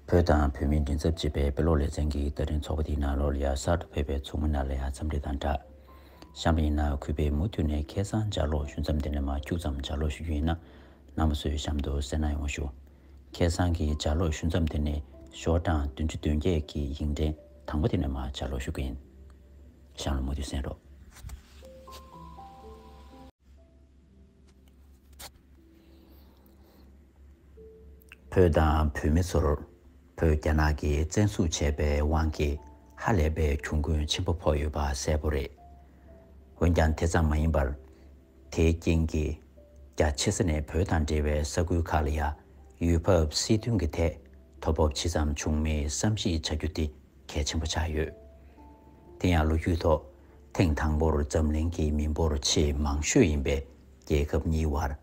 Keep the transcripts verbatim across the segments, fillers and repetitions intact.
བོད་དང་བོད་མིའི་མགྲིན་ཚབ་ཅེས་པའི་དཔེ་ཀློག་ལེ་ཚན་གྱི་བརྡ་འཕྲིན་ཚོགས་པ་འདིའི་ནང་ལོགས་ལ་ཡ་གསར་དུ་ཕེབས་པའི་ཚོགས་མི་རྣམས་ལ་ཡ་འཚམས་འདྲི་དང་སྦྲགས། གཤམ་ལ་ཡིན་ན་གུས་པས་མུ་མཐུད་ནས་ཁ་སང་ལྗགས་ཀློག་ཞུ་མཚམས་དེ་ནས་མར་ཁྱུག་ཙམ་ལྗགས་ཀློག་ཞུ་རྒྱུ་ཡིན་ན། རྣམ་པ་ཚོས་གཤམ་དུ་གསན་གནང་ཡོང་བ་ཞུ། ཁ་སང་གི་ལྗགས་ཀློག་ཞུ་མཚམས་དེ་ནས་ཤོག་གྲངས་བདུན་ཅུ་དོན་བརྒྱད་ཀྱི་ཡིག་ཕྲེང་དང་པོ་དེ་ནས་མར་ལྗགས་ཀློག་ཞུ་གི་ཡིན། གཤམ་ལ་མུ་མཐུད་གསན་རོགས། བོད་དང་བོད་མི་ཚོར་བོད་རྒྱ་ནག་གིས་བཙན་འཛུལ་བྱས་པའི་དབང་གིས་ཧ་ལས་པའི་གྱོང་གུན་ཆེན་པོ་ཕོག་ཡོད་པ་གསལ་པོ་རེད། འོན་ཀྱང་དེ་ཙམ་མ་ཡིན་པར། དེའི་རྐྱེན་གྱིས་རྒྱ་ཆེ་ས་ནས་བོད་དང་འབྲེལ་བའི་ས་ཁུལ་ཁག་ལ་ཡང་ཡུལ་བབ་སྲིད་དོན་གྱི་ཐད་དོ་ཕོག་ཇི་ཙམ་བྱུང་མིན་བསམ་གཞིག་བྱ་རྒྱུ་དེ་གལ་ཆེན་པོ་ཆགས་ཡོད། དེ་ཡང་ལོ་རྒྱུས་ཐོག་ཐེངས་དང་པོར་འཛམ་གླིང་གི་མི་འབོར་ཆེས་མང་ཤོས་ཡིན་པའི་རྒྱལ་ཁབ་གཉིས་བར་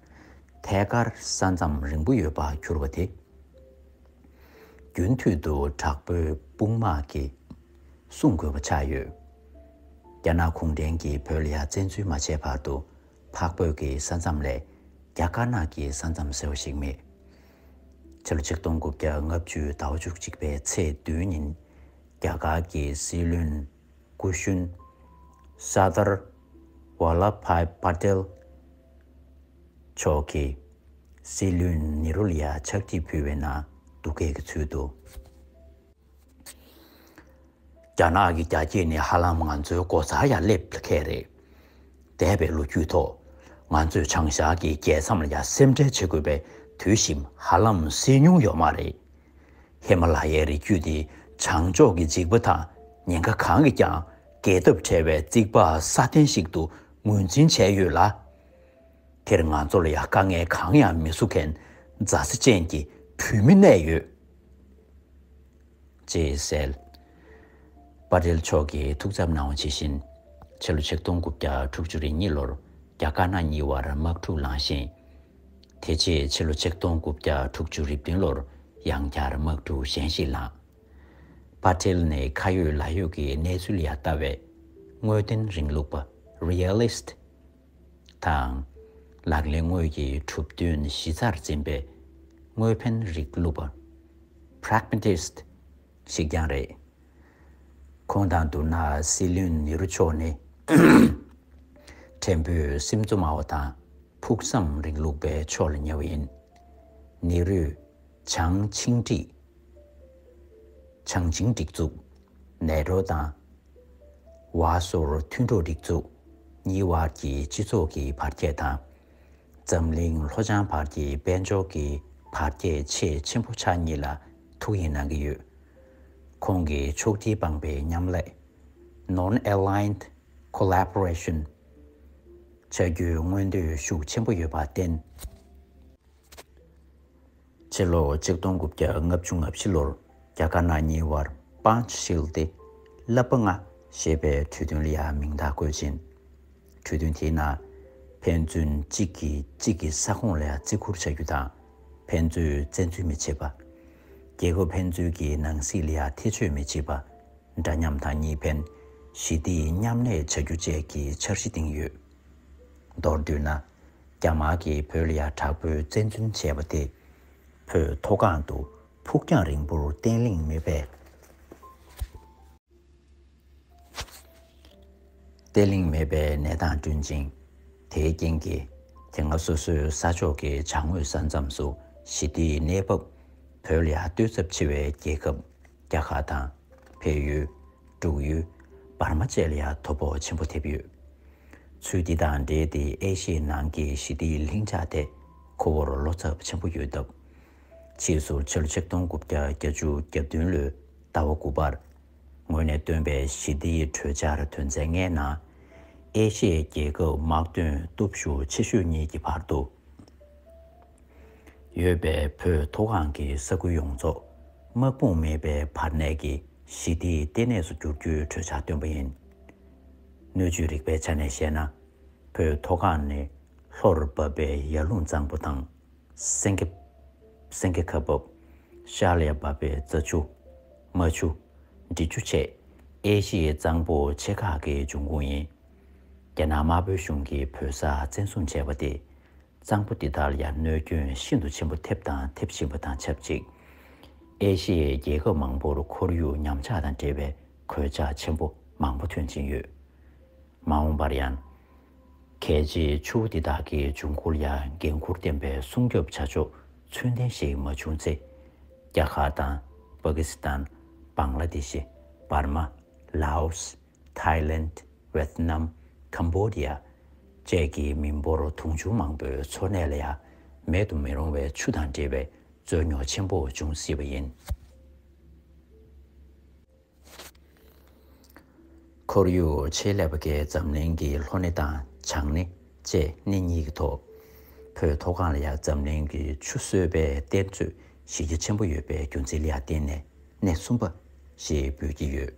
ཐད་ཀར་ས་མཚམས་རིང་པོ་ཡོད་པར་གྱུར་པ་དེ། རྒྱུན་མཐུད་དུ་དྲག་པོའི་དཔུང་དམག་གིས་སྲུང་དགོས་པ་ཆགས་ཡོད། རྒྱ་ནག་གུང་ཁྲན་གྱིས་བོད་ལ་ཡང་བཙན་འཛུལ་མ་བྱས་བར་དུ་འཕགས་བོད་ཀྱི་ས་མཚམས་ལས་རྒྱ་དཀར་ནག་གི་ས་མཚམས་ཟེར་བ་ཞིག་མེད། ཕྱི་ལོ་ཆིག་སྟོང་དགུ་བརྒྱ་ལྔ་བཅུ་ཟླ་བ་བཅུ་གཅིག་པའི་ཚེས་བདུན་ཉིན་རྒྱ་གར་གྱི་སྲིད་བློན་སྐུ་གཞོན་སར་དར་ཝལ་ལབ་བྷའི་པ་ཏེལ་མཆོག་གིས་སྲིད་བློན་ནེ་རུ་ལ་ཡ་ཕྱག་བྲིས་ཕུལ་བའི་ནང་སྡུག་སྐད་ཀྱི་ཚུལ་དུ། རྒྱ་ནག་གི་རྒྱ་སྐྱེད་ནི་ཧ་ལམ་ང་ཚོའི་སྒོ་རྩར་ཡང་སླེབས་ཁེལ་རེད། འདས་པའི་ལོ་རྒྱུས་ཐོག་ང་ཚོས་བྱང་ཤར་གྱི་རྒྱལ་མཚམས་ལ་ཡང་སེམས་ཁྲལ་བྱེད་དགོས་པའི་དུས་ཞིག་ཧ་ལམ་སེལ་མྱོང་ཡོད་མ་རེད། ཧི་མ་ལ་ཡའི་རི་རྒྱུད་དེ་བྱང་ཕྱོགས་ཀྱི་འཇིགས་པ་དང་ཉེན་ཁ་གང་གིས་ཀྱང་འགལ་ཐབས་བྲལ་བའི་རྩིག་པ་སྲ་བརྟན་ཞིག་ཏུ་ངོས་འཛིན་བྱས་ཡོད་ལ། དེར་ང་ཚོ་ལ་ཡང་དཀའ་ངལ་གང་ཡང་མི་བཟོ་མཁན་མཛའ་བརྩེ་ཅན་གྱི་བོད་མི་གནས་ཡོད། ཅེས་གསལ། པ་ཏེལ་མཆོག་གིས་ཐུགས་འཚབ་གནང་བ་ཇི་བཞིན། ཕྱི་ལོ་ཆིག་སྟོང་དགུ་བརྒྱ་དྲུག་ཅུ་རེ་གཉིས་ལོར་རྒྱ་དཀར་ནག་གཉིས་བར་དམག་འཁྲུག་ལངས་ཤིང་། དེ་རྗེས་ཕྱི་ལོ་ཆིག་སྟོང་དགུ་བརྒྱ་དྲུག་ཅུ་རེ་བདུན་ལོར་ཡང་བསྐྱར་དམག་འཁྲུག་གཞན་ཞིག་ལངས། པ་ཏེལ་ནི་ཁ་ཡོད་ལག་ཡོད་ཀྱི་གནས་ཚུལ་ལ་ཡང་ལྟ་བའི་དངོས་བསྟན་རིང་ལུགས་པ་རི་ཨ་ལིསྟ་དང་། ལག་ལེན་དངོས་ཀྱི་གྲུབ་དོན་གཞི་རྩར་འཛིན་པའི་དངོས་ཕན་རིགས་ལུགས་པ་པྲག་མ་ཏིསྟ་ཞིག་ཀྱང་རེད། ཁོང་དང་བསྡུར་ན་སྲིད་བློན་ནེ་རུ་མཆོག་ནི་ཕྲན་བུ་སེམས་གཙོ་སྨྲ་བ་དང་ཕུགས་བསམ་རིང་ལུགས་པའི་ཕྱོགས་ལ་ཉེ་བ་ཡིན། ནེ་རུས་བྱང་ཆིངས་སྒྲིག་བྱང་ཆིངས་སྒྲིག་འཛུགས་ནེ་ཊོ་དང་ཝ་སོར་མཐུན་གྲོགས་སྒྲིག་འཛུགས་གཉིས་བར་གྱི་སྤྱི་ཚོགས་ཀྱི་བར་ཁྱད་དང་། འཛམ་གླིང་ལྷོ་བྱང་བར་གྱི་དཔལ་འབྱོར་གྱི་བར་ཁྱད་ཆེས་ཆེན་པོ་ཆགས་ཉིད་ལ་ཐུགས་ཡིད་གནང་གི་ཡོད། ཁོང་གིས་ཕྱོགས་སྒྲིག་སྤངས་པའི་མཉམ་ལས་Non-Aligned Collaboration བྱ་རྒྱུའི་མངོན་འདོད་ཤུགས་ཆེན་པོ་ཡོད་པར་བརྟེན། ཕྱི་ལོ་ཆིག་སྟོང་དགུ་བརྒྱ་ལྔ་བཅུ་ང་བཞི་ལོར་རྒྱ་དཀར་ནག་གཉིས་བར་པཱན་ཆ་ཤིལ་ཏེ་བསླབ་པ་ལྔ་ཞེས་པའི་གྲོས་མཐུན་ལ་ཡང་མིང་རྟགས་བཀོད་ཅིང་། གྲོས་མཐུན་དེའི་ནང་ཕན་ཚུན་གཅིག་གིས་གཅིག་གི་ས་ཁོངས་ལ་ཡང་བརྩི་བཀུར་བྱ་རྒྱུ་དང་། ཕན་ཚུན་བཙན་འཛུལ་མི་བྱེད་པ། རྒྱལ་ཁབ་ཕན་ཚུན་གྱི་ནང་སྲིད་ལ་ཡང་ཐེ་བྱུས་མི་བྱེད་པ། འདྲ་མཉམ་དང་གཉིས་ཕན། ཞི་བདེའི་མཉམ་གནས་བྱ་རྒྱུ་བཅས་ཀྱི་འཆར་གཞི་བཏིང་ཡོད། མདོར་བསྡུས་ན། རྒྱ་དམར་གྱིས་བོད་ལ་ཡང་དྲག་པོའི་བཙན་འཛུལ་བྱས་པ་དེ། བོད་མཐོ་སྒང་དུ་ཕུགས་རྒྱང་རིང་པོར་བརྟན་ལྷིང་མེད་པའི། བརྟན་ལྷིང་མེད་པའི་གནས་སྟངས་བསྐྲུན་ཅིང་། དེའི་རྐྱེན་གྱིས་དེ་སྔ་སོ་སོའི་ས་ཕྱོགས་ཀྱི་བྱང་ངོས་ས་མཚམས་སུ་ཞི་བདེའི་གནས་བབ་བོད་ལ་ཡང་གཏོད་ཚབས་ཆེ་བའི་རྒྱལ་ཁབ་རྒྱ་གར་དང་། བལ་ཡུལ། འབྲུག་ཡུལ། འབར་མ་བཅས་ལ་ཡང་དོ་ཕོག་ཆེན་པོ་ཐེབས་ཡོད། ཚུལ་འདི་དང་འབྲེལ་ཏེ་ཨེ་ཤི་ཡའི་ནང་གི་ཞི་བདེའི་ལྷིང་འཇགས་ཐད་ཁོ་བོར་བློ་འཚབ་ཆེན་པོ་ཡོད་སྟབས། ཕྱིས་སུ་ཕྱི་ལོ་ཆིག་སྟོང་དགུ་བརྒྱ་བརྒྱད་ཅུ་གྱ་བདུན་ལོའི་ཟླ་བ་དགུ་པར་ངོས་ནས་བཏོན་པའི་ཞི་བདེའི་གྲོས་འཆར་དོན་ཚན་ལྔའི་ནང་། ཨེ་ཤི་ཡའི་རྒྱལ་ཁབ་དམག་དོན་སྟོབས་ཤུགས་ཆེ་ཤོས་གཉིས་ཀྱི་བར་དུ། ཡོད་པའི་བོད་མཐོ་སྒང་གི་ས་ཁུལ་ཡོངས་རྫོགས་དམག་དཔུང་མེད་པའི་བར་གནས་ཀྱི་ཞི་བདེའི་ལྟེ་གནས་སུ་བསྒྱུར་རྒྱུའི་གྲོས་འཆར་བཏོན་པ་ཡིན། སྣོད་བཅུད་རིག་པའི་ཆ་ནས་བཤད་ན། བོད་མཐོ་སྒང་ནི་ལྷོར་འབབ་པའི་ཡར་ཀླུང་གཙང་པོ་དང་། སེང་གེ་སེང་གེ་ཁ་འབབ། ཤར་ལ་འབབ་པའི་རྫ་ཆུ། རྨ་ཆུ། འབྲི་ཆུ་བཅས་ཨེ་ཤི་ཡའི་གཙང་པོ་ཆེ་ཁག་གི་འབྱུང་ཁུངས་ཡིན། རྒྱ་ནག་དམར་པོའི་གཞུང་གིས་བོད་ས་བཙན་བཟུང་བྱས་པ་དེས། གཙང་པོ་འདི་དག་ལ་ཡང་གནོད་སྐྱོན་ཤིན་ཏུ་ཆེན་པོ་ཐེབས་དང་ཐེབས་བཞིན་པ་དང་ཆབས་ཅིག་ཨེ་ཤི་ཡའི་རྒྱལ་ཁབ་མང་པོར་ཁོར་ཡུག་ཉམས་ཆག་དང་འབྲེལ་བའི་གོད་ཆག་ཆེན་པོ་མང་པོ་ཐོན་བཞིན་ཡོད། མ་འོངས་པར་ཡང་། གལ་ཆེའི་ཆུ་བོ་འདི་དག་གི་འབྱུང་ཁུངས་ལ་འགན་འཁུར་ལྡན་པའི་སྲུང་སྐྱོབ་བྱ་ཕྱོགས་ཚུལ་ལྡན་ཞིག་མ་བྱུང་ཚེ། རྒྱ་གར་དང་། པ་ཀི་སི་ཐན། བང་ལ་དེ་ཤི། འབར་མ། ལའོ་སི། ཐའི་ལེན། ཝེ་ཐི་ནམ། ཀམ་བོ་ཌི་ཡ། བཅས་ཀྱི་མི་འབོར་དུང་ཕྱུར་མང་པོའི་འཚོ་གནས་ལ་ཡང་མེད་དུ་མི་རུང་བའི་ཆུ་དང་འབྲེལ་བའི་རྩོད་རྙོག་ཆེན་པོ་འབྱུང་སྲིད་པ་ཡིན། ཁོར་ཡུག་ཆེད་ལས་པ་གིས་འཛམ་གླིང་གི་ལྷོ་སྣེ་དང་བྱང་སྣེ་བཅས་སྣེ་གཉིས་ཀྱི་ཐོག་བོད་མཐོ་སྒང་ལ་ཡང་འཛམ་གླིང་གི་ཆུ་གསོད་པའི་གཏེར་མཛོད་གཞི་རྒྱ་ཆེན་པོ་ཡོད་པའི་རྒྱུ་མཚན་ལ་ཡང་བརྟེན་ནས་སྣེ་གསུམ་པ་ཞེས་འབོད་ཀྱི་ཡོད།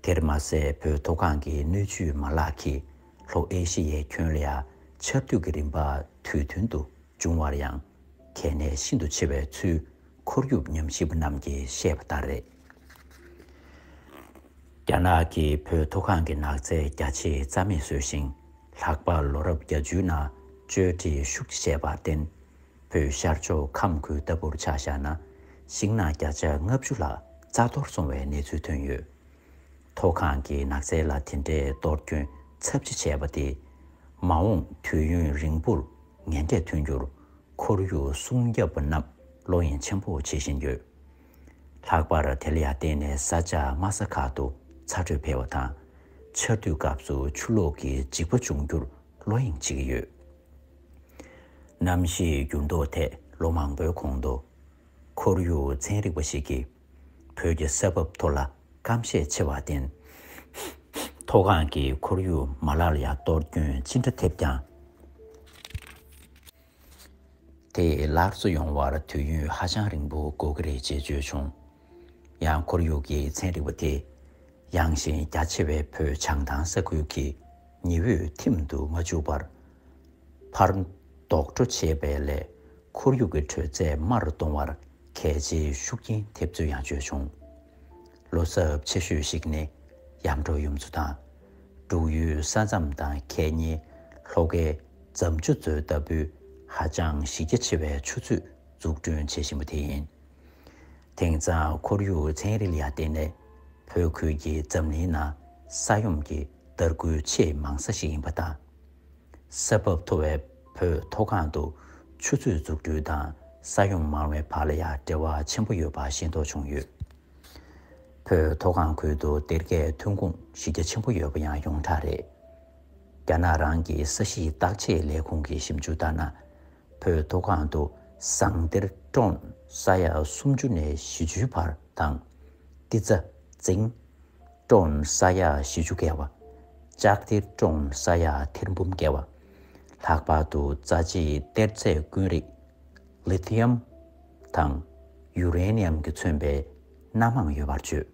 དེར་མ་ཟད། བོད་མཐོ་སྒང་གི་སྣོད་བཅུད་མ་ལག་གིས་ལྷོ་ཨེ་ཤི་ཡའི་ཁྱོན་ལ་ཡང་ཆར་དུས་ཀྱི་རིམ་པ་དུས་མཐུན་དུ་འབྱུང་བར་ཡང་གལ་གནད་ཤིན་ཏུ་ཆེ་བའི་ཚུལ་ཁོར་ཡུག་ཉམས་ཞིབ་པ་རྣམས་ཀྱིས་བཤད་པ་ལྟར་རེད། རྒྱ་ནག་གིས་བོད་མཐོ་སྒང་གི་ནགས་ཚལ་རྒྱ་ཆེ་རྩ་མེད་བཟོས་ཤིང་། ལྷག་པར་ལོ་རབས་བརྒྱད་ཅུའི་ནང་གཅོད་འབྲེག་ཤུགས་ཆེ་བྱས་པར་བརྟེན། བོད་ཤར་ཕྱོགས་ཁམས་ཁུལ་ལྟ་བུར་ཆ་བཞག་ན། ཤིང་ནགས་བརྒྱ་ཆ་ལྔ་བཅུ་ལྷག་རྩ་གཏོར་སོང་བའི་གནས་ཚུལ་ཐོན་ཡོད། མཐོ་སྒང་གི་ནགས་ཚལ་ལ་དེ་འདྲའི་གཏོར་སྐྱོན་ཚབས་ཆེ་བྱས་པ་དེས། མ་འོངས་དུས་ཡུན་རིང་པོར་ངན་འབྲས་ཐོན་རྒྱུར། ཁོར་ཡུག་སྲུང་སྐྱོབ་པ་རྣམས་བློ་གཡེང་ཆེན་པོ་བྱེད་བཞིན་ཡོད། ལྷག་པར་དེ་ལ་ཡང་བརྟེན་ནས་ས་ཆ་དམའ་ས་ཁག་ཏུ་ཚ་དྲོད་འཕེལ་བ་དང་། ཆར་དུས་སྐབས་སུ་ཆུ་ལོག་གི་འཇིགས་པ་འབྱུང་རྒྱུར་བློ་གཡེང་བྱེད་ཀྱི་ཡོད། གནམ་གཤིས་འགྱུར་ལྡོག་ཐད་ལོ་མང་པོའི་གོང་དུ། ཁོར་ཡུག་ཚན་རིག་པ་ཞིག་གིས་བོད་ཀྱི་ས་བབ་ཐོག་ལ་སྐམ་ཤས་ཆེ་བར་བརྟེན། མཐོ་སྒང་གི་ཁོར་ཡུག་མ་ལག་ལ་ཡང་གཏོར་སྐྱོན་ཅི་འདྲ་ཐེབས་ཀྱང་། དེ་སླར་གསོ་ཡོང་བར་དུས་ཡུན་ཧ་ཅང་རིང་པོ་འགོར་གྱི་རེད་ཅེས་བརྗོད་བྱུང་། ཡང་ཁོར་ཡུག་གི་ཚན་རིག་པ་དེས། ཡངས་ཤིང་རྒྱ་ཆེ་བའི་བོད་བྱང་ཐང་ས་ཁུལ་གྱི་ཉི་འོད་ཐིམ་དུ་མ་བཅུག་པར། ཕར་ལྡོག་འཕྲོ་བྱེད་པའི་སླད། ཁོར་ཡུག་གི་དྲོད་ཚད་དམའ་རུ་གཏོང་བར་གལ་ཆེའི་ཤུགས་རྐྱེན་ཐེབས་ཚུལ་ཡང་བརྗོད་བྱུང་། བློ་འཚབ་ཆེ་ཤོས་ཤིག་ནི། ཡར་འབྲོག་ཡུལ་ཚོ་དང་། འབྲུག་ཡུལ་ས་མཚམས་དང་ཁེ་ཉེ་ལྷོ་ཁའི་རྫམ་ཆུ་མཛོད་ལྟ་བུའི་ཧ་ཅང་གཞི་རྒྱ་ཆེ་བའི་ཆུ་མཛོད་འཛུགས་སྐྲུན་བྱེད་བཞིན་པ་དེ་ཡིན། དེང་སང་ཁོར་ཡུག་ཚན་རིག་ལ་ཡང་བརྟེན་ནས། བོད་ཁུལ་གྱི་འཛམ་གླིང་ནང་ས་ཡོམ་གྱི་དར་རྒུད་ཆེས་མང་ས་ཞིག་ཡིན་པ་དང་། ས་བབ་མཐོ་བའི་བོད་མཐོ་སྒང་དུ་ཆུ་མཛོད་འཛུགས་སྐྲུན་དང་ས་ཡོམ་མང་བའི་བར་ལ་ཡང་འབྲེལ་བ་ཆེན་པོ་ཡོད་པ་ཤེས་རྟོགས་བྱུང་ཡོད། བོད་མཐོ་སྒང་ཁུལ་དུ་སྡེར་ཁའི་ཐོན་ཁུངས་གཞི་རྒྱ་ཆེན་པོ་ཡོད་པ་ཡང་ཡོངས་གྲགས་རེད། རྒྱ་ནག་རང་གི་ས་གཤིས་བརྟག་དཔྱད་ལས་ཁུངས་ཀྱི་ཞིབ་འཇུག་ལྟར་ན། བོད་མཐོ་སྒང་དུ་ཟངས་གཏེར་ཊོན་ས་ཡ་སུམ་ཅུ་ནས་བཞི་བཅུའི་བར་དང་། ཏི་ཙ་ཛིང་ཊོན་ས་ཡ་བཞི་བཅུ་བརྒལ་བ། ལྕགས་གཏེར་ཊོན་ས་ཡ་ཐེར་འབུམ་བརྒལ་བ། ལྷག་པར་དུ་རྩ་ཆེའི་གཏེར་རྫས་ཀུན་རིགས་ལི་ཐི་ཡམ་དང་ཡུ་རེ་ནི་ཡམ་གྱིས་མཚོན་པའི་སྣ་མང་ཡོད་པར་བརྗོད།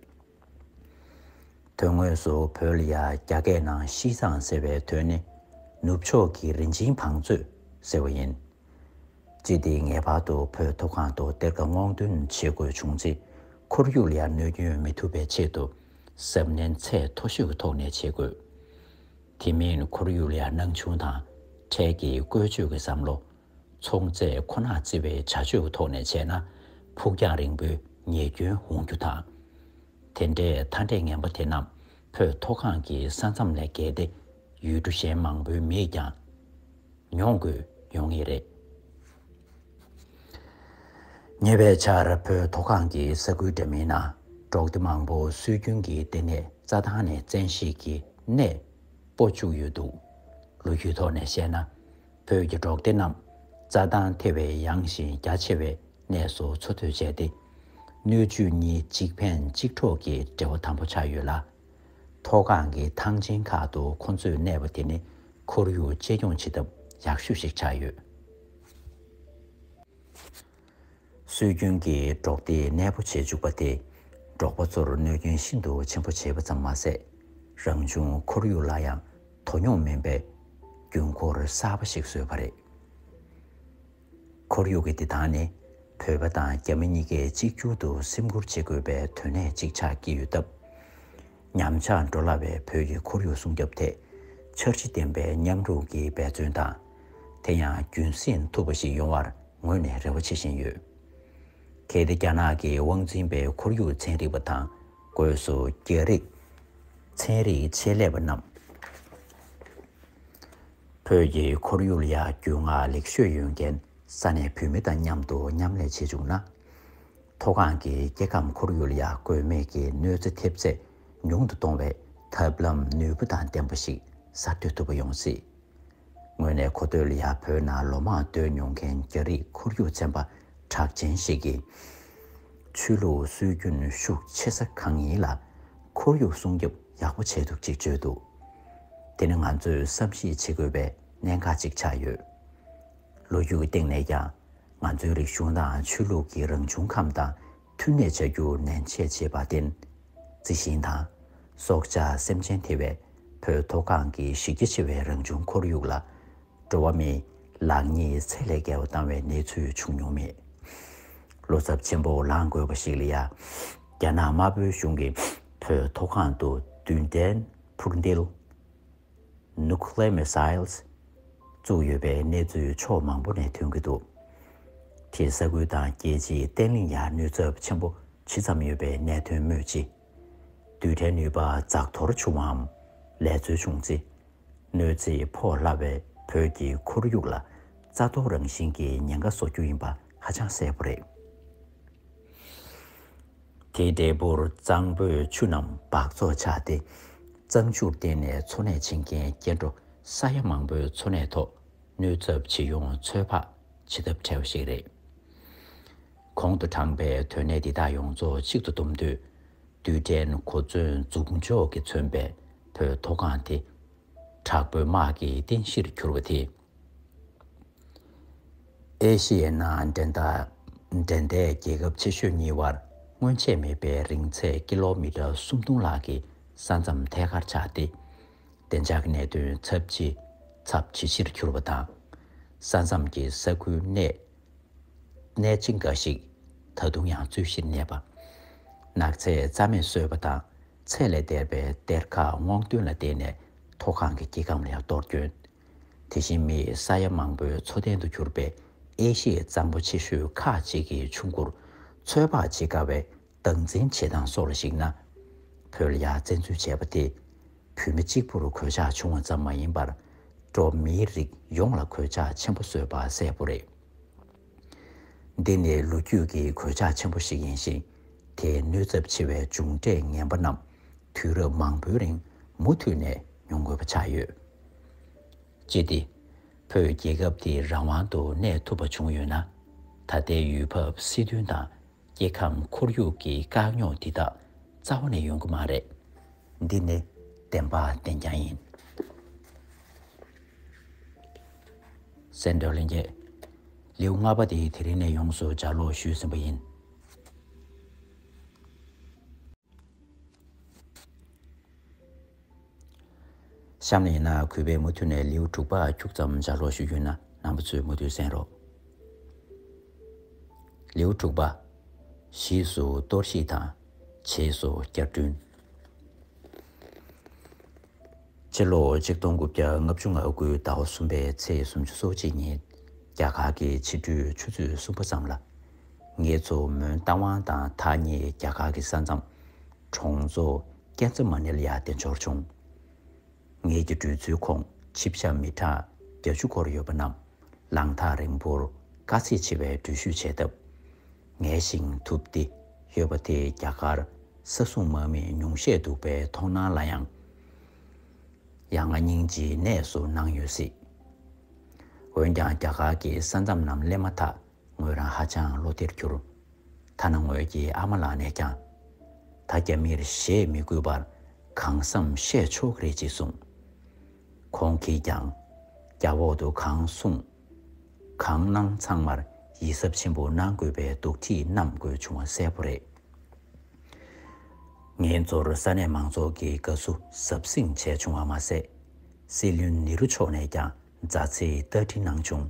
དོན་དངོས་སུ་བོད་ལ་ཡང་རྒྱ་སྐད་ནང་ཤིས་ཙང་ཟེར་བའི་དོན་ནི་ནུབ་ཕྱོགས་ཀྱི་རིན་ཆེན་བང་མཛོད་ཟེར་བ་ཡིན། སྤྱིར་དེ་ངེས་པར་དུ་བོད་མཐོ་སྒང་དུ་གཏེར་ཁ་སྔོག་འདོན་བྱེད་དགོས་བྱུང་ཚེ། ཁོར་ཡུག་ལ་ཡང་གནོད་སྐྱོན་མི་ཐུབ་པའི་ཆེད་དུ་གཟབ་ནན་ཚད་མཐོ་ཤོས་ཀྱི་ཐོག་ནས་བྱེད་དགོས། དེ་མིན་ཁོར་ཡུག་ལ་ཡང་སྣང་ཆུང་དང་འཕྲལ་གྱི་བཀོལ་སྤྱོད་ཀྱི་བསམ་བློ། ཚོང་རྫས་ཁོ་ནར་བརྩི་བའི་བྱ་སྤྱོད་ཀྱི་ཐོག་ནས་བྱས་ན། ཕུགས་རྒྱང་རིང་པོའི་ཉེས་སྐྱོན་འོང་རྒྱུ་དང་། དེ་འདྲའི་མཐའ་འབྲས་ངན་པ་དེ་རྣམས་བོད་མཐོ་སྒང་གི་ས་མཚམས་ལས་བརྒལ་ཏེ་ཡུལ་གྲུ་གཞན་མང་པོའི་མིས་ཀྱང་མྱོང་དགོས་ཡོང་ངེས་རེད། ཉེ་བའི་ཆར་བོད་མཐོ་སྒང་གི་ས་ཁུལ་འདྲ་མིན་ན་འབྲོག་སྡེ་མང་པོ་སྲོལ་རྒྱུན་གྱི་ལྟེ་གནས་རྩྭ་ཐང་ནས་བཙན་ཤེད་ཀྱིས་གནས་སྤོ་བཅུག་ཡོད་འདུག་ལོ་རྒྱུས་ཐོག་ནས་བཤད་ན། བོད་ཀྱི་འབྲོག་སྡེ་རྣམས་རྩྭ་ཐང་ཐེ་བའི་ཡངས་ཤིང་རྒྱ་ཆེ་བའི་གནས་སུ་འཚོ་སྡོད་བྱས་ཏེ། སྣོད་བཅུད་གཉིས་གཅིག་ཕན་གཅིག་གྲོགས་ཀྱི་འབྲེལ་བ་དམ་པོ་ཆགས་ཡོད་ལ། མཐོ་སྒང་གི་ཐང་ཆེན་ཁག་ཏུ་ཁོ་ཚོས་གནས་པ་དེ་ནི་ཁོར་ཡུག་གཅེས་སྐྱོང་བྱེད་ཐབས་ཡག་ཤོས་ཤིག་ཆགས་ཡོད། སྲོལ་རྒྱུན་གྱི་འབྲོག་སྡེ་གནས་སྤོ་བྱེད་བཅུག་པ་དེས་འབྲོག་པ་ཚོར་གནོད་སྐྱོན་ཤིན་ཏུ་ཆེན་པོ་བྱས་པ་ཙམ་མ་ཟད། རང་བྱུང་ཁོར་ཡུག་ལ་ཡང་དོ་སྙོམས་མིན་པའི་རྒྱུན་འཁོར་གསར་པ་ཞིག་བཟོས་པ་རེད། ཁོར་ཡུག་གི་བདེ་ཐང་ནི་བོད་པ་དང་རྒྱ་མི་གཉིས་ཀས་གཅིག་གྱུར་དུ་སེམས་ཁུར་བྱེད་དགོས་པའི་དོན་གནད་ཅིག་ཆགས་ཀྱི་ཡོད་སྟབས། ཉམས་ཆག་འགྲོ་སླ་བའི་བོད་ཀྱི་ཁོར་ཡུག་སྲུང་སྐྱོབ་ཐད་འཆར་གཞི་ལྡན་པའི་མཉམ་རུབ་ཀྱི་འབད་བརྩོན་དང་། དེ་ཡང་རྒྱུན་སྲིང་ཐུབ་པ་ཞིག་ཡོང་བར་ངོས་ནས་རེ་བ་བྱེད་བཞིན་ཡོད། གལ་ཏེ་རྒྱ་ནག་གི་དབང་འཛིན་པའི་ཁོར་ཡུག་ཚན་རིག་པ་དང་། སྒོས་སུ་རྒྱ་རིགས་ཚན་རིག་ཆེད་ལས་པ་རྣམས། བོད་ཀྱི་ཁོར་ཡུག་ལ་ཡང་རྒྱུས་མངའ་ལེགས་ཤོས་ཡོད་མཁན་ས་གནས་བུད་མེད་དང་མཉམ་དུ་མཉམ་ལས་བྱེད་བཅུག་ན། མཐོ་སྒང་གི་སྐྱེ་ཁམས་ཁོར་ཡུག་ལ་ཡང་དགོས་མེད་ཀྱི་གནོད་འཚེ་ཐེབས་ཚད་ཉུང་དུ་གཏོང་བའི་ཐབས་ལམ་ནུས་པ་དང་ལྡན་པ་ཞིག་གསར་གཏོད་ཐུབ་པ་ཡོང་སྲིད། དངོས་གནས་གོ་ཐོས་ལ་ཡང་བོད་ནང་ལོ་མང་སྡོད་མྱོང་མཁན་རྒྱ་རིགས་ཁོར་ཡུག་ཚན་པ་གྲགས་ཅན་ཞིག་གིས། ཆོས་ལུགས་སྲོལ་རྒྱུན་ཤུགས་ཆེ་ས་གང་ཡིན་ལ་ཁོར་ཡུག་སྲུང་སྐྱོབ་ཡག་པོ་བྱས་འདུག་ཅེས་བརྗོད་འདུག་དེ་ནི་ང་ཚོས་བསམ་གཞིག་བྱེད་དགོས་པའི་གནད་འགག་ཅིག་ཆགས་ཡོད། ལོ་རྒྱུས་ཀྱི་སྟེང་ནས་ཀྱང་ང་ཚོའི་རིག་གཞུང་དང་ཆོས་ལུགས་ཀྱི་རང་བྱུང་ཁམས་དང་མཐུན་གནས་བྱ་རྒྱུ་ནན་ཆེད་བྱས་པར་བརྟེན། རྩི་ཤིང་དང་སྲོག་ཆགས་སེམས་ཅན་ཐེ་བའི་བོད་མཐོ་སྒང་གི་གཞི་རྒྱ་ཆེ་བའི་རང་བྱུང་ཁོར་ཡུག་ལ། འགྲོ་བ་མིའི་ལག་གཉིས་ཚད་ལས་བརྒལ་བ་བཏང་བའི་གནས་ཚུལ་བྱུང་མྱོང་མེད། བློ་འཚབ་ཆེན་པོ་ལངས་དགོས་པ་ཞིག་ལ་ཡ། རྒྱ་ནག་དམར་པོའི་གཞུང་གིས་བོད་མཐོ་སྒང་དུ་རྡུལ་ཕྲན་འཕུར་མདེལ། Nuclear missiles བཙུགས་ཡོད་པའི་གནས་ཚུལ་ཕྱོགས་མང་པོ་ནས་ཐོན་གྱི་འདུག་དེས་ས་ཁུལ་དང་རྒྱལ་སྤྱིའི་བརྟན་ལྷིང་ཡང་གནོད་ཚབས་ཆེན་པོ་ཇི་ཙམ་ཡོད་པའི་གནད་དོན་སྨོས་ཅི། རྡུལ་ཕྲན་ནུས་པ་འཛག་འཐོར་བྱུང་བའམ་ལས་འཛོལ་བྱུང་ཚེ། གནོད་འཚེ་ཕོག་སླ་བའི་བོད་ཀྱི་ཁོར་ཡུག་ལ་རྩ་གཏོར་རང་བཞིན་གྱི་ཉེན་ཁ་བཟོ་རྒྱུ་ཡིན་པ་ཧ་ཅང་གསལ་པོ་རེད། དེའི་འབྲས་བུར་གཙང་པོའི་ཆུ་རྣམས་སྦགས་བཙོག་ཆགས་ཏེ། གཙང་ཆུར་བརྟེན་ནས་འཚོ་གནས་བྱེད་མཁན་སྐྱེ་འགྲོ་ས་ཡ་མང་པོའི་འཚོ་གནས་ཐོག་གནོད་ཚབས་ཇི་ཡོང་ཚོད་དཔག་བྱེད་ཐབས་བྲལ་བ་ཞིག་རེད། གོང་དུ་དྲངས་པའི་དོན་གནད་འདི་དག་ཡོངས་རྫོགས་གཅིག་ཏུ་བསྡོམས་དུས། རྡུལ་ཕྲན་གོ་མཚོན་འཛུགས་འཇོག་གིས་མཚོན་པའི་བོད་མཐོ་སྒང་དེ། དྲག་པོའི་དམག་གི་རྟེན་གཞིར་གྱུར་བ་དེ། ཨེ་ཤི་ཡའི་ནང་འགྲན་ཟླ་འགྲན་ཟླའི་རྒྱལ་ཁབ་ཆེ་ཤོས་གཉིས་བར་སྔོན་ཆད་མེད་པའི་རིང་ཚད་ཀི་ལོ་མི་ཊར་སུམ་སྟོང་ལྷག་གི་ས་མཚམས་ཐད་ཀར་ཆགས་ཏེ། བདེ་འཇགས་ཀྱི་གནད་དོན་ཚབས་ཆེ་ཚབས་ཇེ་ཆེར་གྱུར་བ་དང་། ས་མཚམས་ཀྱི་ས་ཁུལ་གནས་གནས་ཆེན་འགའ་ཞིག་ད་དུང་ཡང་རྩོད་གཞིར་གནས་པ། ནགས་ཚལ་རྩ་མེད་བཟོས་པ་དང་ཚད་ལས་འདས་པའི་གཏེར་ཁ་སྔོག་འདོན་ལ་བརྟེན་ནས་མཐོ་སྒང་གི་སྐྱེ་ཁམས་ལ་ཡང་གཏོར་སྐྱོན། དེ་བཞིན་མིའི་ས་ཡ་མང་པོའི་འཚོ་རྟེན་དུ་གྱུར་པའི་ཨེ་ཤི་ཡའི་གཙང་པོ་ཆེ་ཤོས་ཁག་ཅིག་གི་ཆུ་མགོར་ཚོད་དཔག་བྱེད་དཀའ་བའི་སྟངས་འཛིན་བྱེད་སྟངས་སོགས་ལ་གཞིགས་ན། བོད་ལ་ཡང་བཙན་འཛུལ་བྱས་པ་དེ། བོད་མི་གཅིག་པུར་གོད་ཆག་བྱུང་བ་ཙམ་མ་ཡིན་པར། འགྲོ་བ་མིའི་རིགས་ཡོངས་ལ་གོད་ཆག་ཆེན་པོ་བཟོས་པ་གསལ་པོ་རེད། འདི་ནི་ལོ་རྒྱུས་ཀྱི་གོད་ཆག་ཆེན་པོ་ཞིག་ཡིན་ཞིང་། དེའི་གནོད་ཚབས་ཆེ་བའི་མཇུག་འབྲས་ངན་པ་རྣམས་དུས་རབས་མང་པོའི་རིང་མུ་མཐུད་ནས་མྱོང་དགོས་པ་ཆགས་ཡོད། ཅི་སྟེ། བོད་རྒྱལ་ཁབ་འདི་རང་དབང་དུ་གནས་ཐུབ་པ་བྱུང་ཡོད་ན། ད་ལྟའི་ཡུལ་བབ་སྲིད་དོན་དང་། སྐྱེ་ཁམས་ཁོར་ཡུག་གི་དཀའ་རྙོག་འདི་དག་རྩ་བ་ནས་ཡོང་གི་མ་རེད། འདི་ནི་བདེན་པ་བདེན་རྐྱང་ཡིན། གསན་མཁན་ལྷན་རྒྱས། ལེའུ་ལྔ་པ་དེ་དེ་རིང་ནས་ཡོངས་སུ་ལྗགས་ཀློག་ཞུས་ཟིན་པ་ཡིན། གཤམ་ནས་ཡིན་ན་གུས་པས་མུ་མཐུད་ནས་ལེའུ་དྲུག་པ་ཁྱུག་ཙམ་ལྗགས་ཀློག་ཞུ་རྒྱུ་ཡིན་ན་རྣམ་པ་ཚོས་མུ་མཐུད་གསན་རོགས། ལེའུ་དྲུག་པ། གཞིས་སུ་གཏོར་བཤིག་དང་། བྱེས་སུ་བསྐྱར་སྐྲུན། ཕྱི་ལོ་ཆིག་སྟོང་དགུ་བརྒྱ་ལྔ་བཅུ་ང་དགུའི་ཟླ་བ་གསུམ་པའི་ཚེས་སུམ་ཅུ་སོ་གཅིག་ཉིན། རྒྱ་གར་གྱི་ཕྱི་དྲོའི་ཆུ་ཚོད་གསུམ་པ་ཙམ་ལ། ངེད་ཚོ་མོན་རྟ་དབང་དང་ཐག་ཉེ་རྒྱ་གར་གྱི་ས་མཚམས་གྲོང་ཚོ་ཀན་ཙ་མ་ནི་ལ་ཡར་བདེ་འབྱོར་བྱུང་། ངེད་ཀྱི་བྲོས་ཚུལ་ཁོངས་ཆིབས་ཞབས་མི་གྲངས་བརྒྱད་ཅུ་སྐོར་ཡོད་པ་རྣམས་ལམ་ཐག་རིང་པོར་དཀའ་ཚེགས་ཆེ་བའི་འགྲུལ་བཞུད་བྱས་སྟབས། ངལ་ཞིང་དུབ་སྟེ་ཡོད་པ་དེ་རྒྱ་གར་ས་སྲུང་དམག་མིས་ཉུང་ཤས་འདུག་པའི་མཐོང་སྣང་ལ་ཡང་། ཡ་ང་སྙིང་རྗེའི་གནས་སུ་སྣང་ཡོད་སྲིད། འོན་ཀྱང་རྒྱ་གར་གྱི་ས་མཚམས་རྣམས་སླེབས་མ་ཐག་ངོས་རང་ཧ་ཅང་བློ་བདེར་གྱུར། ཐ་ན་ངོས་ཀྱི་ཨ་མ་ལགས་ནས་ཀྱང་། ད་རྒྱ་མིར་ཞེད་མི་དགོས་པར་གང་བསམ་བཤད་ཆོག་གི་རེད་ཅེས་གསུངས། ཁོང་གིས་ཀྱང་རྒྱབ་འོག་ཏུ་གང་གསུངས། གང་གནང་ཚང་མར་ཡིད་གཟབ་ཆེན་པོ་གནང་དགོས་པའི་དོགས་འདྲི་གནང་དགོས་བྱུང་བ་གསལ་པོ་རེད། ངེད་ཚོར་ས་གནས་མང་ཚོགས་ཀྱིས་དགའ་བསུ་ཟབ་སྲིང་བྱས་བྱུང་བ་མ་ཟད། སྲིད་བློན་ནེ་རུ་མཆོག་ནས་ཀྱང་མཛའ་བརྩེའི་ལྟ་འདྲི་གནང་བྱུང་།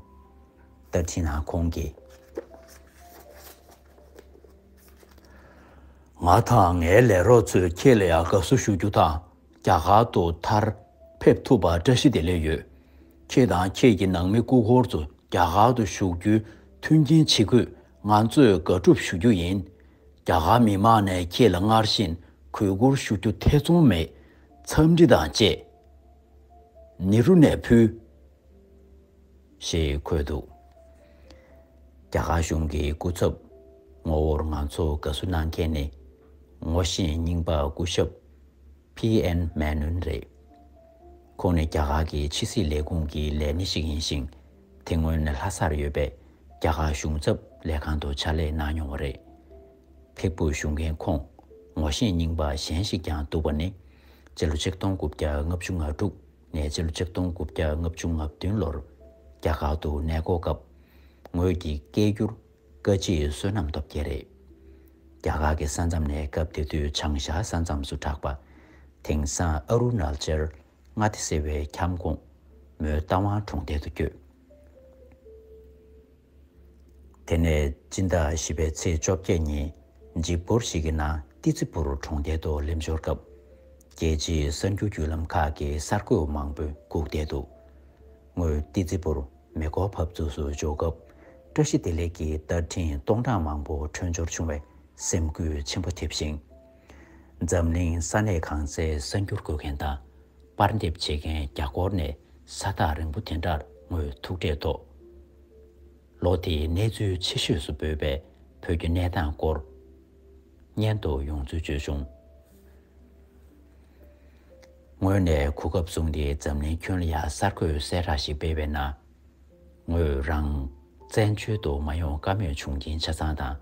ལྟ་འདྲི་ནང་ཁོང་གིས། ང་དང་ངའི་ལས་རོགས་ཚོས་ཁྱེད་ལ་ཡང་དགའ་བསུ་ཞུ་རྒྱུ་དང་། རྒྱ་གར་དུ་མཐར་ཕེབས་ཐུབ་པར་བཀྲ་ཤིས་བདེ་ལེགས་ཡོད། ཁྱེད་དང་ཁྱེད་ཀྱི་ནང་མི་སྐུ་འཁོར་ཚོ་རྒྱ་གར་དུ་བཞུགས་རྒྱུའི་མཐུན་རྐྱེན་ཇི་དགོས་ ང་ཚོས་དགའ་སྒྲུབ་ཞུ་རྒྱུ་ཡིན། རྒྱ་གར་མི་མང་ནས་ཁྱེད་ལ་སྔར་བཞིན་གུས་བཀུར་ཞུ་རྒྱུ་ཐེ་ཚོམ་མེད། འཚམས་འདྲི་དང་བཅས། ནེ་རུ་ནས་ཕུལ། ཞེས་འཁོད་འདུག་རྒྱ་གར་གཞུང་གི་སྐུ་ཚབ་ངོ་བོར་ང་ཚོ་དགའ་བསུ་གནང་མཁན་ནི། ངོ་ཤེས་རྙིང་པ་སྐུ་ཞབས་པི་ཨེན་མེ་ནོན་རེད། ཁོང་ནི་རྒྱ་གར་གྱི་ཕྱི་སྲིད་ལས་ཁུངས་ཀྱི་ལས་སྣེ་ཞིག་ཡིན་ཞིང་། དེ་སྔོན་ལྷ་སར་ཡོད་པའི་རྒྱ་གར་གཞུང་ཚབ་ལས་ཁང་དུ་ཕྱག་ལས་གནང་མྱོང་བ་རེད། ཕེབས་འབུལ་ཞུ་མཁན་ཁོང་ངོ་ཤེས་རྙིང་པ་གཞན་ཞིག་ཀྱང་འདུག་པ་ནི། སྤྱི་ལོ་ཆིག་སྟོང་དགུ་བརྒྱ་ལྔ་བཅུ་ང་དྲུག་ནས་སྤྱི་ལོ་ཆིག་སྟོང་དགུ་བརྒྱ་ལྔ་བཅུ་ང་བདུན་ལོར་རྒྱ་གར་དུ་གནས་སྐོར་སྐབས། ངོས་ཀྱི་སྐད་སྒྱུར་བཀའ་སྤྱིའི་བསོད་ནམས་སྟོབས་རྒྱལ་རེད། རྒྱ་གར་གྱི་ས་མཚམས་ནས་སྐབས་དེ་དུས་བྱང་ཤར་ས་མཚམས་སུ་གྲགས་པ། དེང་སང་ཨ་རུ་ནཱ་ཅལ་མངའ་སྡེ་ཟེར་བའི་ཁྱམས་ཁོངས་མོན་རྟ་དབང་གྲོང་རྡལ་དུ་བསྐྱོད། དེ་ནས་སྤྱི་ཟླ་བཞི་པའི་ཚེས་བཅོ་བརྒྱད་ཉིན་འཇིགས་སྐུལ་ཞིག་གི་ནང་ཏི་ཙི་ཕུར་གྲོང་རྡལ་དུ་སླེབས་འབྱོར་སྐབས། རྒྱལ་སྤྱིའི་གསར་འགྱུར་བརྒྱུད་ལམ་ཁག་གི་གསར་འགོད་མང་པོས་སྒུག་བསྡད་འདུག་ངོས་ཏི་ཙི་ཕུར་མེ་འཁོར་ཕབ་ཚུགས་སུ་འབྱོར་སྐབས། བཀྲ་ཤིས་བདེ་ལེགས་ཀྱི་རྟ་འཕྲིན་སྟོང་ཕྲག་མང་པོ་འཕྲོད་སྦྱོར་བྱུང་བས་སེམས་འགུལ་ཆེན་པོ་ཐེབས་ཤིང་། འཛམ་གླིང་ས་གནས་གང་སའི་གསར་འགྱུར་འགོད་མཁན་དང་། པར་འདེབས་བྱེད་མཁན་རྒྱ་སྐོར་ནས་ས་ཐག་རིང་པོ་དེ་འདྲར་ངོས་ཐུག་འཕྲད་ཐོག་ལོ་དེའི་གནས་ཚུལ་ཆེ་ཤོས་སུ་འབོད་པའི་བོད་ཀྱི་གནས་སྟངས་སྐོར་སྙན་དུ་ཡོང་ཚུལ་བརྗོད་བྱུང་། ངོས་ནས་གོ་སྐབས་བཟུང་སྟེ་འཛམ་གླིང་ཁྱོན་ལ་ཡང་གསར་འགོད་གསལ་བསྒྲགས་ཤིག་སྤེལ་བའི་ནང་། ངོས་རང་བཙན་བྱོལ་དུ་མ་ཡོང་ཀ་མེད་བྱུང་རྐྱེན་ཆ་ཚང་དང་།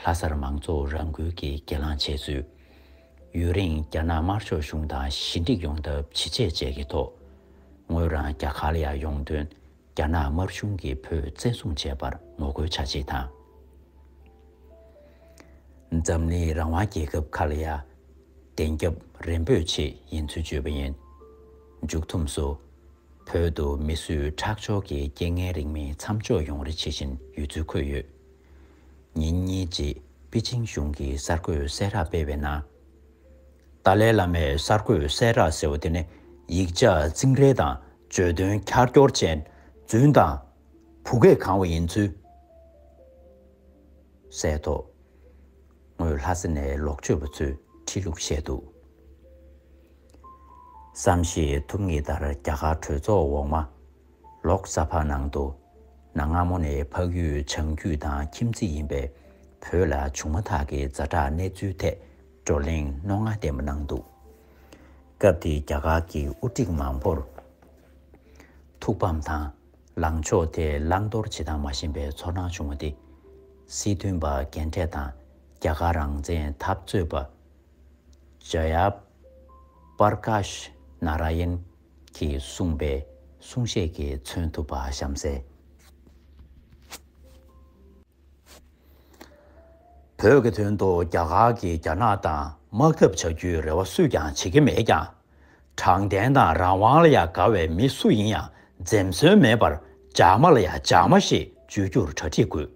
ལྷ་སར་མང་ཚོགས་རང་འགུལ་གྱིས་གྱེན་ལངས་བྱས་ཚུལ། ཡུན་རིང་རྒྱ་ནག་དམར་ཤོག་གཞུང་དང་ཞི་འགྲིག་ཡོང་ཐབས་ཇི་བྱེད་བྱེད་ཀྱི་ཐོག་ངོས་རང་རྒྱ་གར་ལ་ཡང་ཡོང་དོན། རྒྱ་ནག་དམར་གཞུང་གིས་བོད་བཙན་བཟུང་བྱས་པར་ངོ་རྒོལ་བྱ་ཆེད་དང་། འཛམ་གླིང་རང་དབང་རྒྱལ་ཁབ་ཁག་ལ་ཡང་བདེན་རྒྱབ་རེ་འབོད་ཆེད་ཡིན་ཚུལ་བརྗོད་པ་ཡིན། མཇུག་ཐུམས་སུ། བོད་དུ་མི་གསོད་ཁྲག་སྦྱོར་གྱི་རྐྱེན་ངན་རིང་མིན་མཚམས་འཇོག་ཡོང་རེ་བྱེད་བཞིན་ཡོད་ཚུལ་འཁོད་ཡོད། ཉིན་གཉིས་རྗེས་པེ་ཅིང་གཞུང་གིས་གསར་འགོད་གསལ་བསྒྲགས་སྤེལ་བའི་ནང་། ཏཱ་ལའི་བླ་མས་གསར་འགོད་གསལ་བསྒྲགས་ཟེར་བ་དེ་ནི་ཡིག་ཆ་རྩིང་རལ་དང་བརྗོད་དོན་ཁྱར་ཁྱོར་ཅན། རྫུན་དང་བུ་གས་གང་བ་ཡིན་ཚུལ་གསལ་ཐོག་ངོས་ལྷ་ས་ནས་ལོག་སྤྱོད་པ་ཚོས་ཁྲིད་ལུགས་བཤད་འདུག་བསམ་ཤེས་ཐུབ་ངེས་ལྟར་རྒྱ་གར་གྲོས་ཚོགས་འོག་མ། ལོག་ས་ཕག་ནང་དུ། གནའ་སྔ་མོ་ནས་འཕགས་ཡུལ་བྱང་རྒྱུད་དང་ཁྱིམ་མཚེས་ཡིན་པའི་བོད་ལ་བྱུང་མ་ཐག་གི་ཛ་དྲག་གནས་ཚུལ་ཐད་བགྲོ་གླེང་རྣོ་ངར་ལྡན་པ་གནང་འདུག་སྐབས་དེའི་རྒྱ་གར་གྱི་དབུ་ཁྲིད་མང་པོར་ཐུགས་ཕམ་དང་། ལངས་ཕྱོགས་དེ་བླང་དོར་བྱེད་སྟངས་མ་ཤེས་པའི་ཚོར་སྣང་བྱུང་བ་དེ། སྲིད་དོན་པ་རྒན་གྲས་དང་རྒྱ་གར་རང་བཙན་འཐབ་རྩོད་པ། ཇ་ཡ་པར་ཀཱཤ་ནཱ་ར་ཡན་གྱིས་གསུངས་པའི་གསུང་བཤད་ཀྱིས་མཚོན་ཐུབ་པ་གཤམ་གསལ། བོད་ཀྱི་དོན་དུ་རྒྱ་གར་གྱིས་རྒྱ་ནག་དང་དམག་འཐབ་བྱ་རྒྱུའི་རེ་བ་སུས་ཀྱང་བྱེད་ཀྱི་མེད་ཀྱང་། དྲང་བདེན་དང་རང་དབང་ལ་ཡང་དགའ་བའི་མི་སུ་ཡིན་ཡང་འཛེམ་ཟོན་མེད་པར་འཇགས་མ་ལ་ཡང་འཇགས་མ་ཞེས་བརྗོད་རྒྱུར་གྲ་སྒྲིག་དགོས།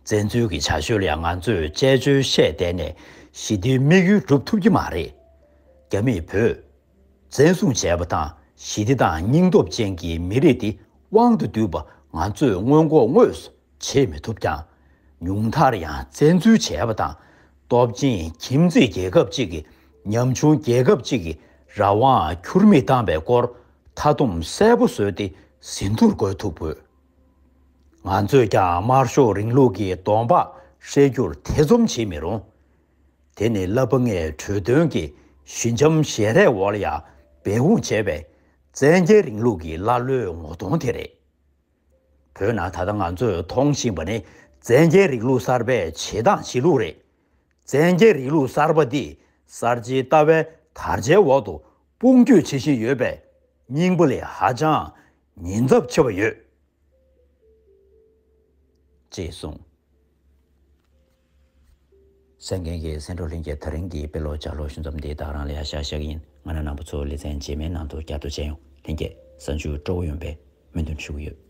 བཙན་འཛུལ་གྱི་བྱ་སྤྱོད་ལ་ཡང་ང་ཚོས་དཔྱད་བརྗོད་བཤད་བསྡད་ནས་ཞི་བདེའི་དམིགས་ཡུལ་སྒྲུབ་ཐུབ་ཀྱི་མ་རེད། རྒྱ་མིས་བོད་བཙན་བཟུང་བྱས་པ་དང་ཞི་བདེ་དང་སྙིང་སྟོབས་ཅན་གྱི་མི་རིགས་འདི་དབང་དུ་བསྡུས་པ་ང་ཚོས་སྔོན་འགོག་དངོས་སུ་བྱེད་མི་ཐུབ་ཀྱང་། ཉུང་མཐར་ཡང་བཙན་འཛུལ་བྱས་པ་དང་སྟོབས་ཆེན་ཁྱིམ་མཚེས་རྒྱལ་ཁབ་ཅིག་གིས་ཉམ་ཆུང་རྒྱལ་ཁབ་ཅིག་གི་རང་དབང་ཁྱུར་མིད་བཏང་བའི་སྐོར་མཐའ་སྡོམ་གསལ་པོ་བཟོས་ཏེ་ཟིན་ཐུར་འགོད་ཐུབ་དགོས། ང་ཚོས་ཀྱང་དམར་ཤོག་རིང་ལུགས་ཀྱི་གདོང་པགས་བསྲེག་རྒྱུར་ཐེ་ཚོམ་བྱེད་མི་རུང་། དེ་ནི་བསླབ་པ་ལྔའི་གྲོས་དོན་གྱི་ཞི་འཇམ་ཞལ་རས་འོག་ལ་ཡང་འབད་འབུངས་བྱས་པའི་བཙན་རྒྱལ་རིང་ལུགས་ཀྱི་ཀླ་ཀློའི་ངོ་གདོང་དེ་རེད། བོད་ནང་ད་ལྟ་ང་ཚོས་མཐོང་བཞིན་པ་ནི་བཙན་རྒྱལ་རིང་ལུགས་གསར་པའི་བྱེད་སྟངས་བྱེད་ལུགས་རེད། བཙན་རྒྱལ་རིང་ལུགས་གསར་པ་འདིས་གསར་བརྗེའི་ལྟ་བའི་དར་ཆའི་འོག་ཏུ་དཔུང་སྐྱོད་བྱེད་བཞིན་ཡོད་པས་སྙིང་པོ་ལས་ཧ་ཅང་ཉེན་ཚབས་ཆེ་བ་ཡོད། ཅེས་གསུངས། གསན་མཁན་གྱི་གསན་གྲོགས་ལྷན་རྒྱས། དེ་རིང་གི་དཔེ་ཀློག་ལྗགས་ཀློག་ཞུ་མཚམས་འདི་ད་ག་རང་ལ་ཡ་བཞག་བཞག་གི་ཡིན། ང་རང་རྣམ་པ་ཚོ་ལེ་ཚན་རྗེས་མའི་ནང་དུ་བསྐྱར་དུ་མཇལ་ཡོང་། ལྷན་རྒྱས་གཟའ་མཇུག་སྤྲོ་བོ་ཡོང་བའི་སྨོན་འདུན་ཞུ་གི་ཡོད།